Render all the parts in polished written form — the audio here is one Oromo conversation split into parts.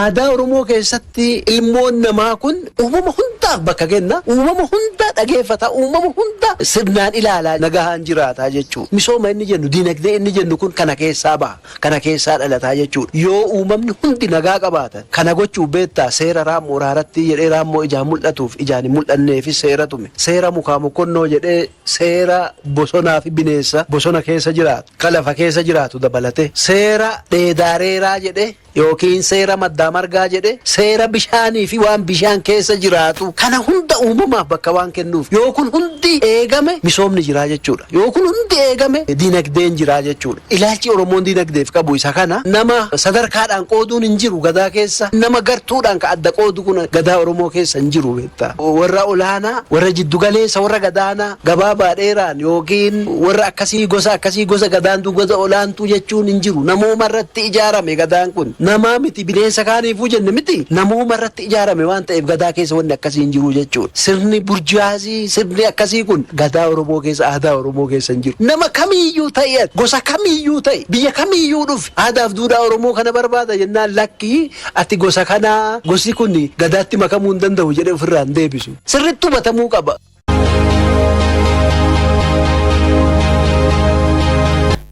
Aadaa Oromoo keessatti ilmoon namaa kun uumama hundaaf bakka kenna. Uumama hunda dhageeffata. Uumama hunda sirnaan ilaalaa nagahaan jiraata jechuudha. Misooma inni jennu, dinagdee inni jennu kun kana keessaa baha. Kana keessaa dhalataa jechuudha. Yoo uumamni hundi nagaa qabaatan, kana gochuu beektaa, seera raammoo raaratti jedhee raammoo ijaan mul'atuuf ijaan hin mul'anneefis seera tume. Seera mukaa mokkonnoo jedhee seera bosonaa fi bineensa bosona keessa jiraatu, ka lafa keessa jiraatu dabalate. Seera dheedaareeraa jedhee yookiin seera maddaa margaa jedhee seera bishaanii fi waan bishaan keessa jiraatu kana hunda uumamaaf bakka waan kennuuf, yoo kun hundi eegame misoomni jiraa jechuudha. Yoo kun hundi eegame dinagdeen jiraa jechuudha. Ilaalchi Oromoon dinagdeef qabu isa kana. Nama sadarkaadhaan qooduun hin jiru gadaa keessa. Nama gartuudhaan ka adda qoodu kun gadaa Oromoo keessa hin jiru beektaa. Warra olaanaa, warra jiddugaleessa, warra gadaanaa, gabaabaa dheeraan yookiin warra akkasii, gosa akkasii, gosa gadaantuu, gosa olaantuu jechuun hin jiru. Namooma irratti ijaarame gadaan kun. Namaa miti, bineensa kaaniifuu jenne miti, namooma irratti ijaarame waan ta'eef gadaa keessa wanni akkasii hin jiru jechuudha. Sirni burjaazii, sirni akkasii kun gadaa Oromoo keessa, aadaa Oromoo keessa hin jiru. Nama kamiiyyuu ta'e, gosa kamiiyyuu ta'e, biyya kamiiyyuu dhufe, aadaaf duudhaa Oromoo kana barbaada jennaan, lakkii, ati gosa kanaa, gosi kun gadaatti makamuu hin danda'u jedhee ofirraa hin deebisu. Sirriitti hubatamuu qaba.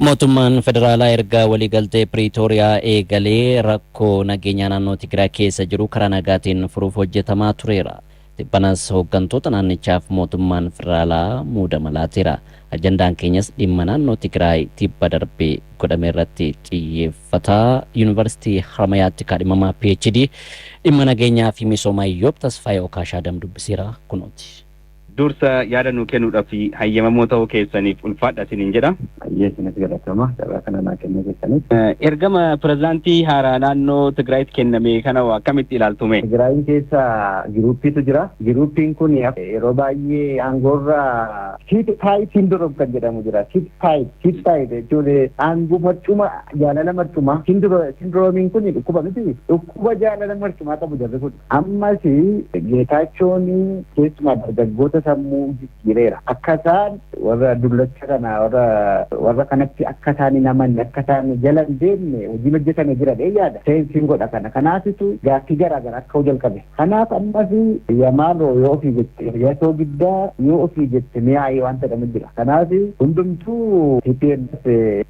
Mootummaan federaalaa erga waliigaltee Piriitooriyaa eegalee rakkoo nageenyaa naannoo Tigraay keessa jiru karaa nagaatiin furuuf hojjetamaa tureera. Tibbanas hooggantoota naannichaaf mootummaan federaalaa muudama laateera. Ajandaan keenyas dhimma naannoo Tigraay tibba darbee godhame irratti xiyyeeffata. Yuunivarsiitii Haramayaatti kaadhimamaa PhD dhimma nageenyaa fi misoomaa Iyyoob Tasfaayee Okaashaa Adam dubbiseera, kunooti. Dursa yaada nuu kennuudhaaf hayyamamoo ta'uu keessaniif ulfaadha isiniin jedha. Hayyee, isinis galatoomaa carraa kana naa kennuu keessaniif. Ergama pirezidaantii haaraa naannoo Tigraayitti kenname kana akkamitti ilaaltume? Tigraayin keessa groupiitu jira. Groupiin kun yeroo baay'ee aangoorra seat tie syndrome kan jedhamu jira. Seat tie, seat tie jechuun aangoo marcuma, jaalala marcumaa. Syndromeiin kun dhukkuba miti. Dhukkuba jaalala marcumaa qabu jarri kun. Ammas Geetaachoon keessumaa dargaggoota sammuu jijjiireera. Akka isaan warra dullacha kana, warra kanatti akka isaan hin amanne, akka isaan jala hin deemne hojiin hojjetame jira dhee yaada. Seensiin godha kana. Kanaafitu gaaffii garaa garaa akka jalqabe. Kanaaf ammas yamaaloo yoo ofii jette yasoo giddaa, yoo ofii jette mi'aayii waan jedhamu jira. Kanaaf hundumtuu TPLF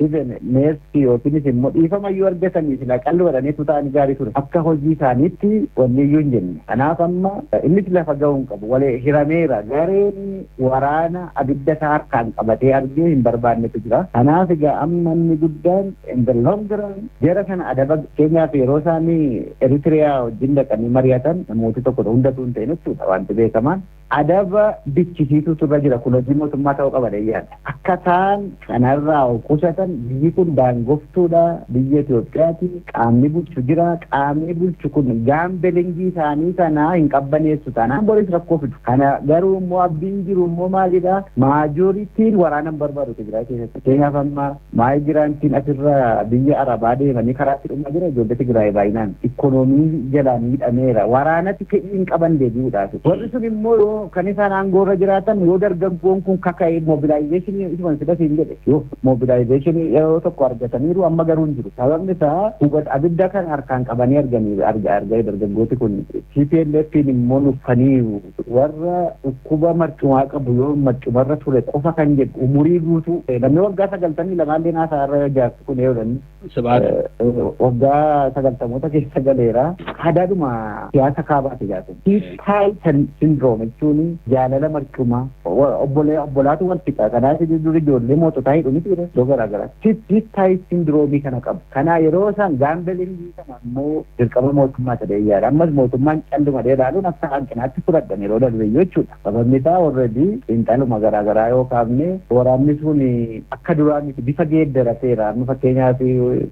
even meessi yookiinis immoo dhiifama iyyuu argatanii sila qalli godhaniitu ta'anii gaarii ture. Akka hojii isaaniitti wanni iyyuu hin jenne. Kanaaf amma innis lafa ga'uu hin qabu. Walee hirameera. Gareen waraana abidda isaa harkaan qabatee argee hin barbaannetu jira. Kanaaf egaa amma inni guddaan in the long run jara sana adaba keenyaaf yeroo isaanii Eritiriyaa wajjin dhaqanii mari'atan namooti tokko hundatu hin ta'in jechuudha wanti beekamaan. Adaba bichisiisuutu irra jira, kun hojii mootummaa ta'uu qaba yaada. Akka isaan kanarraa qusatan, biyyi kun daangoftuudha, biyya Itoophiyaati, qaamni bulchu jira, qaamni bulchu kun gamblingii isaanii sana hin qabbaneessu taanaan boris rakkoo fidu. Kana garuu immoo abdiin jiru immoo maalidha? Majorityn waraana hin barbaadu Tigraay keessatti. Fakkeenyaaf amma migrantiin asirra biyya Arabaa deemanii karaatti dhumaa jira ijoollee Tigraay baay'inaan. Ikoonoomii jalaa miidhameera. Waraanatti fedhii hin qaban deebi'uudhaaf. Warri sun immoo yoo kan isaan aangoorra jiraatan yoo dargaggoon kun kaka'e mobilizationii isuma sila siin jedhe, yoo mobilizationii yeroo tokko argataniiru, amma garuu hin jiru. Sababni isaa hubat abidda kan harkaan qabanii arganii arga dargaggooti kun TPLFin immoo nuffaniiru. Warra dhukkuba marcumaa qabu yoo marcumarra ture qofa kan jedhu umurii guutuu namni waggaa 92llee naasaa irra jaarsi kun eeyyadhan. Waggaa 90moota keessa galeera. Aadaadhuma siyaasa kaabaati jaatu. Seat tie syndrome jechuun jaalala marcumaa obbolee obbolaatu wal fixa. Kanaaf dur ijoollee moototaa hidhu miti iddoo garaa garaa. Seat tie syndrome kana qabu. Kana yeroo isaan gamblingii kana immoo dirqama mootummaa ta'ee yaada. Ammas mootummaan calluma ilaaluun akka hanqinaatti fudhadhan yeroo darbe jechuudha. Sababni isaa already xiinxaluma garaa garaa yoo kaafne waraanni sun akka duraa miti, bifa geeddarateera. Amma fakkeenyaaf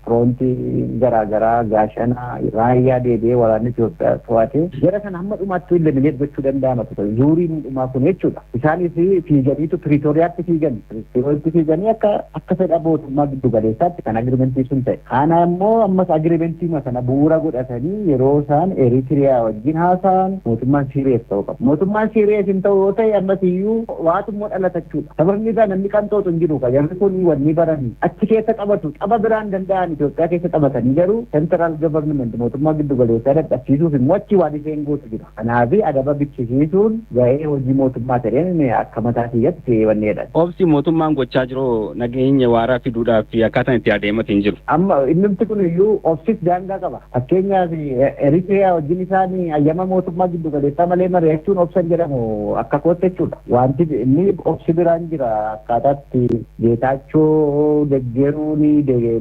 frontii garaa garaa Gaashana, Raayyaa deebi'ee waraanni Itoophiyaa to'ate jara kana hamma dhumaatti eliminate gochuu danda'ama ture. Zuuriin dhumaa kun jechuudha. Isaanis fiiganiitu Piriitooriyaatti fiigan. Piriitooriyaatti fiiganii akka fedha mootummaa giddu galeessaatti kan agreementii sun ta'e. Kana immoo ammas agreementii sana bu'uura godhatanii yeroo isaan Eritiriyaa wajjin haasa'an mootummaan serious ta'uu qaba. Mootummaan serious hin ta'u. Yoo ta'e ammas iyyuu waatu immoo dhalatachuudha. Sababni isaa namni qanxootu hin jiru. Jarri kun wanni baranii achi keessa qabatu, tapha biraan danda'an Itoophiyaa keessa taphatanii, garuu central government, mootummaa giddu galeessaa dadhabsiisuuf immoo achi waan isheen gootu jira. Kanaaf adaba bichisiisuun ga'ee hojii mootummaa ta'een akka mataa kiyyatti wanneedha. Obsi mootummaan gochaa jiru nageenya waaraa fiduudhaaf akkaataan itti adeematiin jiru. Amma innumti kun iyyuu obsis daangaa qaba. Fakkeenyaaf, Eritiriyaa wajjin isaan ayyama mootummaa giddu galeessaa malee mari'achuun obsan jedhamu akka kootti jechuudha. Wanti inni obsi biraan jira, akkaataatti Geetaachoo deggeruuni,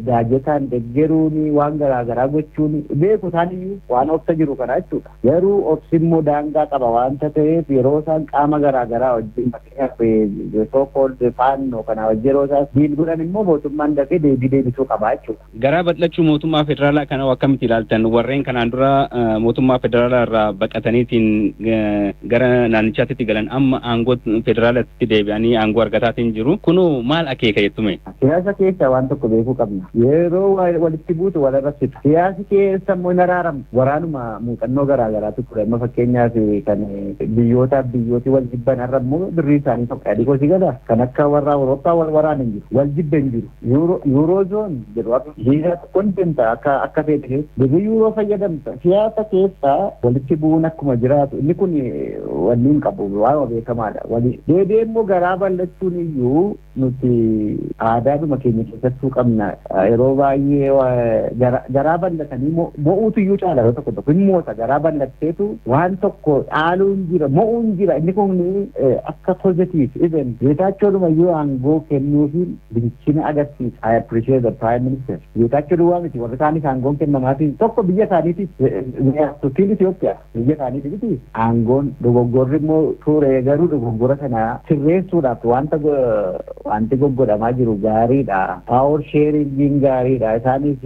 Daajetaan deggeruuni, waan garaagaraa gochuuni beeku isaan iyyuu waan obsa jiru kana jechuudha. Garuu obsi immoo daangaa qaba waanta ta'eef, yeroo isaan qaama garaagaraa wajjin, fakkeenyaaf so called Faannoo kana wajjin yeroo isaan deal godhan immoo mootummaan dafee deebii deebisuu qaba jechuudha. Garaa bal'achuu mootummaa federaalaa kana akkamitti ilaaltan? Warreen kanaan dura mootummaa federaalaa irraa baqataniitiin gara naannichaatti galan amma aangoo federaalaatti deebi'anii aangoo argataatiin jiru. Kunoo maal akeeka jettume? Siyaasa keessa waan tokko beekuu qabna. Yeroo walitti buutu wal arrabsita. Siyaasi keessa immoo hin araaramu. Waraanuma muuxannoo garaa garaatu ture. Amma fakkeenyaaf kan biyyoota biyyooti wal jibban har'a immoo birrii isaanii tokko adii kosii gala. Kan akka warra Awurooppaa wal waraana hin jiru. Wal jibba hin jiru. Eurozone jedhu har'a. Hiisa tokkoon deemta akka feete keessa. Birrii yuuroo fayyadamta. Siyaasa keessa walitti bu'uun akkuma jiraatu inni kun wanni hin qabu, waan beekamaadha. Wali deebi'ee immoo garaa bal'achuun iyyuu nuti aadaadhuma keenya keessattuu qabna. Yeroo baay'ee garaa bal'atanii mo'uutu iyyuu caala. Yeroo tokko tokko hin moota, garaa bal'atteetu waan tokko dhaaluun jira, mo'uun jira. Inni kun akka positive, even Geetaachoodhuma iyyuu aangoo kennuufi bilchina agarsiisa. I appreciate the prime minister. Geetaachoo duwwaa miti, warri isaanis aangoon kennamaafi tokko biyya isaaniitiif, tuttiin Itoophiyaa biyya isaaniiti miti. Aangoon dogoggorri immoo ture, garuu dogoggora sana sirreessuudhaaf wanta wanti goggodhamaa jiru gaariidha. Power sharingiin gaariidha. Isaanis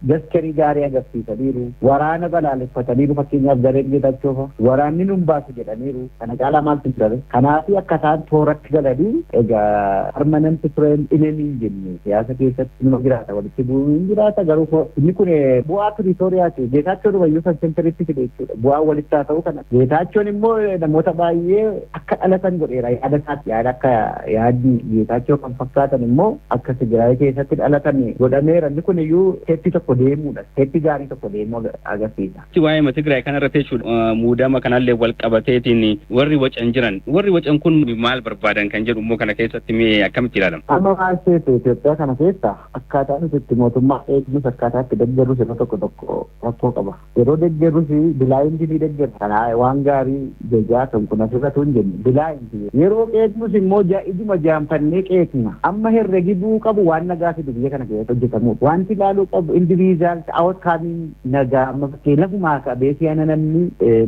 gesture gaarii agarsiisaniiru. Waraana balaaleffataniiru, fakkeenyaaf gareen Geetaachoo fa'a. Waraanni nun baasu jedhaniiru. Kana caalaa maaltu jira? Kanaaf akka isaan tooratti galanii, egaa permanent friend enemy hin jenne, siyaasa keessatti numa jiraata, walitti bu'uun hin jiraata, garuu inni kun bu'aa Piriitooriyaati. Geetaachoo dhumayyuu kan centeritti fide jechuudha. Bu'aa walitti haa ta'u kana. Geetaachoon immoo namoota baay'ee akka dhalatan godheera yaada isaati. Yaada akka yaadni Geetaachoo kan fakkaatan immoo akka Tigraay keessatti dhalatan godhameera. Inni kun iyyuu step tokko deemuudha. Step gaarii tokko deemuu agarsiisa. Waa'ee Tigraay kana irratti jechuudha, muudama kanallee wal qabateetiin warri wacan jiran, warri wacan kun maal barbaadan kan jedhu immoo kana keessatti mee akkamitti ilaalama? Amma maal seete, Itoophiyaa kana keessa akkaataa nuti itti mootummaa eegnus, akkaataa itti deeggarrus yeroo tokko tokko rakkoo qaba. Yeroo deeggarrus blindly deeggarra. Kana waan gaarii jajaa kan kun asirratti hin jenne blindly. Yeroo qeeqnus immoo ijuma jaanfannee qeeqna. Amma herregi bu'uu qabu waan nagaa fidu biyya kana keessatti hojjetamudha. Wanti ilaaluu qabu individual outcome nagaa. Amma fakkii lafumaa qabee si'ana namni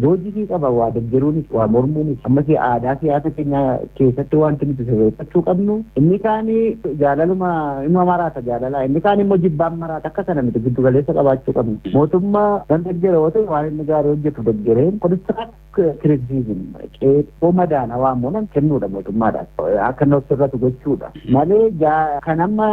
logic qaba, waa deeggaruunis waa mormuunis. Amma aadaa siyaasa keenya keessatti wanti nuti sirreeffachuu qabnu, inni kaanii jaalaluma ima maraata jaalala, inni kaan immoo jibbaan maraata. Akka kana miti, giddu galeessa qabaachuu qabnu. Mootummaa dan deeggara yoo ta'e, waan inni gaarii hojjetu deeggareen constructive criticism, qeeqoo madaala immoo nan kennuudha mootummaadhaaf, akka inni of sirratu gochuudha malee, kan amma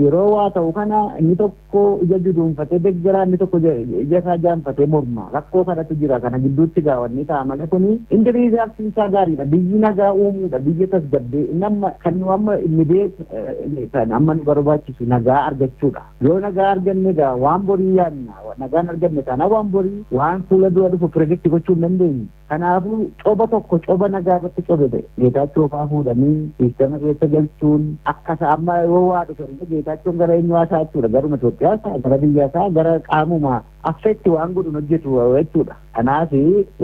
yeroo waa ta'u kana inni tokko ija juduunfatee deeggaraa, inni tokko ija isaa jaanfatee morma. Rakkoo kanatu jira. Kana gidduutti gaawwanni ta'a malee kuni inni resultiin isaa gaariidha. Biyyi nagaa uumuudha, biyya tasgabbee. Inni amma kan nu amma inni kan amma nu barbaachisu nagaa argachuudha. Yoo nagaa arganne gaa waan borii yaadna. Nagaan arganne kana waan borii, waan fuula dura dhufu predict gochuu hin dandeenyu. Kanaafuu coba tokko coba nagaa irratti cobe ta'e Geetaachoo fa'aa fuudhanii systema keessa galchuun akka amma yoo waa dhufe Geetaachoon gara eenyu haasaa jechuudha, garuma Itoophiyaa isaa, gara biyya isaa, gara qaamuma affeetti waan godhu hojjetu jechuudha. Kanaaf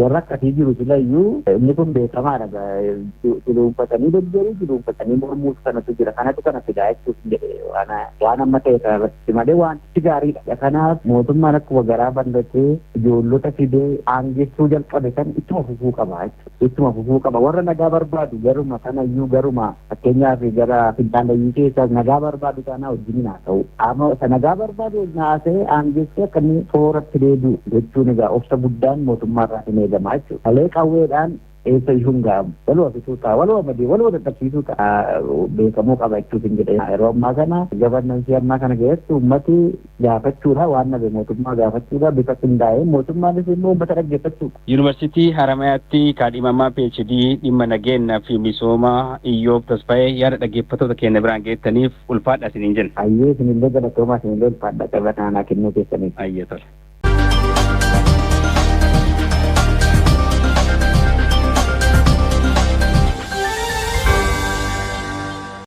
warra akkasii jiru silayyuu inni kun beekamaadha. Jiluunfatanii deeggaruu, jiluunfatanii mormuus kanatu jira. Kanatu kana fidaa jechuuf jedhe waan amma ta'e kanarratti malee wantichi gaariidha. Kanaaf mootummaan akkuma garaa bal'atee ijoollota fidee aangessuu jalqabe kan ittuma fufuu qaba jechuudha. Ittuma fufuu qaba. Warra nagaa barbaadu garuma kanayyuu, garuma fakkeenyaaf gara finxaalayyii keessaas nagaa barbaadu taanaa wajjin haa ta'u. Amma isa nagaa barbaadu naasee aangessee akka inni tooratti deebi'u jechuun egaa obsa guddaan mootummaarraa hin eegama jechuudha. Malee qawweedhaan Eessa iyyuu hin ga'amu. Waluma fixuu ta'a, waluma badii, waluma dadhabsiisuu ta'a beekamuu qaba jechuuf hin jedhe. Yeroo ammaa kana governance ammaa kana keessatti uummati gaafachuudha waan nabe mootummaa gaafachuudha bifa qindaa'ee mootummaanis immoo uummata dhaggeeffachuudha. Yuunivarsiitii Haramayaatti kaadhimamaa PhD dhimma nageenyaa fi misoomaa Iyyoob Tasfaayee yaada dhaggeeffattoota keenya biraan geettaniif ulfaadha isiniin jenna. Ayyee, isinillee galatoomaa, isinillee ulfaadha carraa kanaa kennuu keessaniif. Ayyee, tole.